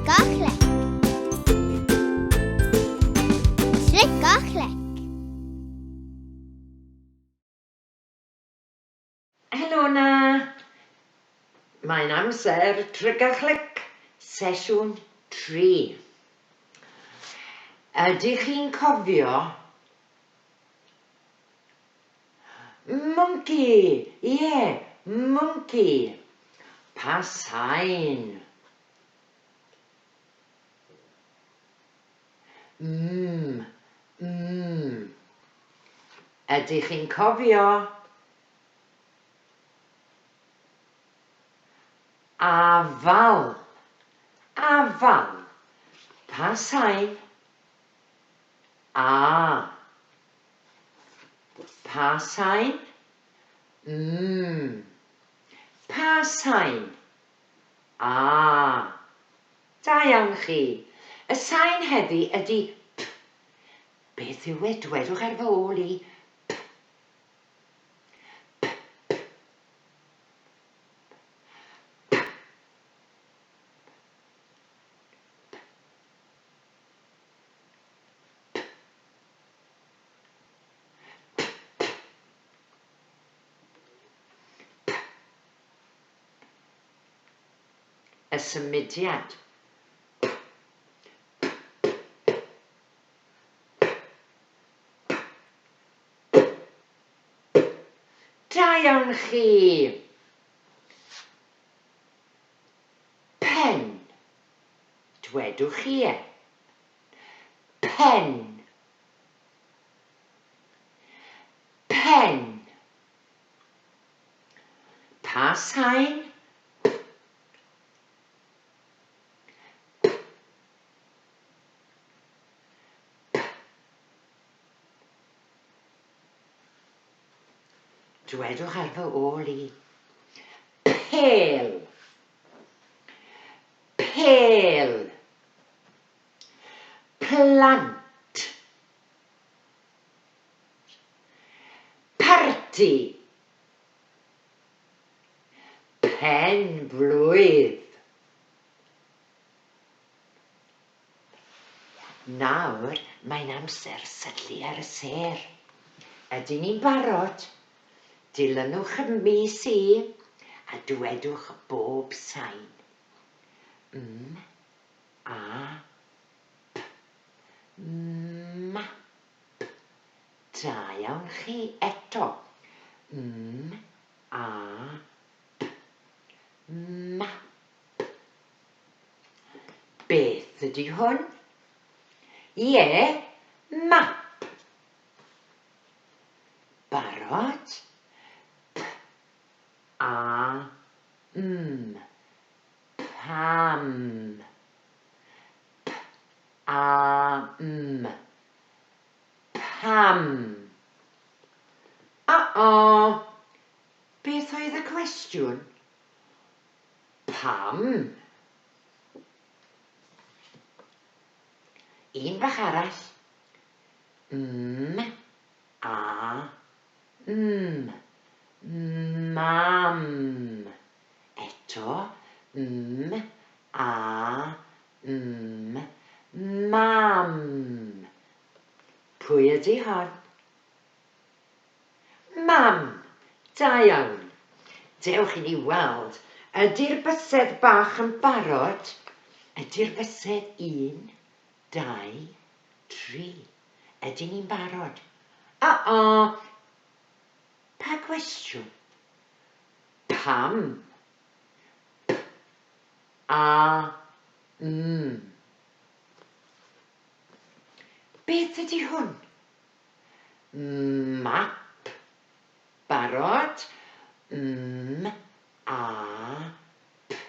Clic a chlec. Clic a chlec. Helo 'na! Mae'n amser Tryc a Chlic, sesiwn 3. Ydych chi'n cofio? Mwnci! Ie, mwnci! Pa sain? M, m. Ydych chi'n cofio? Afal, afal. Pa sain? A. Pa sain? M. Pa sain? A. Da iawn chi. Y sain heddi ydy p. Beth yw e? Dwedwch ar fy ôl i. P. P. P. P. P. P. P. P. P. Y symudiad. P, p, p, p, p, p, p, p. Da iawn chi! Pen. Dwedwch chi e. Pen. Pen. Pa sain? P. P. P. Dwedwch ar fy ôl i. Pêl. Pêl. Plant. Parti. Pen-blwydd. Nawr mae'n amser syllu ar y sêr. Ydyn ni'n barod? Dilynwch y mis i a dwedwch bob sain. M, A, P. Map. Da iawn chi eto. M, A, P. Map. Beth ydy hwn? Ie, map. Barod? P, A, M. Pam. P, A, M. Pam? O-o! Beth oedd y cwestiwn? Pam? Un bach arall. M, A, M. Mam. Eto. M, A, M. Mam. Pwy ydy hon? Mam! Da iawn. Dewch i ni weld, ydy'r bysedd bach yn barod? Ydy'r bysedd un, dau, tri. Ydyn ni'n barod? O-o! Pa gwestiwn? Pam? P, A, M. Beth ydy hwn? Map. Barod? M, A, P.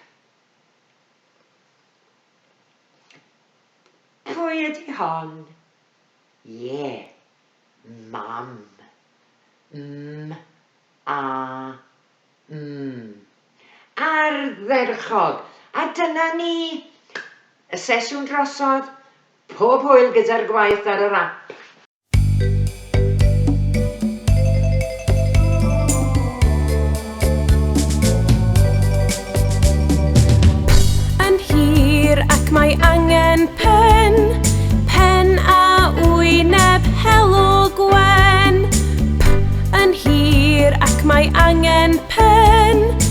Pwy ydy hon? Ie, mam. M, A, M. Ardderchog! A dyna ni! Y sesiwn drosodd. Pob hwyl gyda'r gwaith ar yr ap! Yn hir ac mae pen, pen. Pen a wyneb, helo Gwen. P yn hir ac mae angen pen.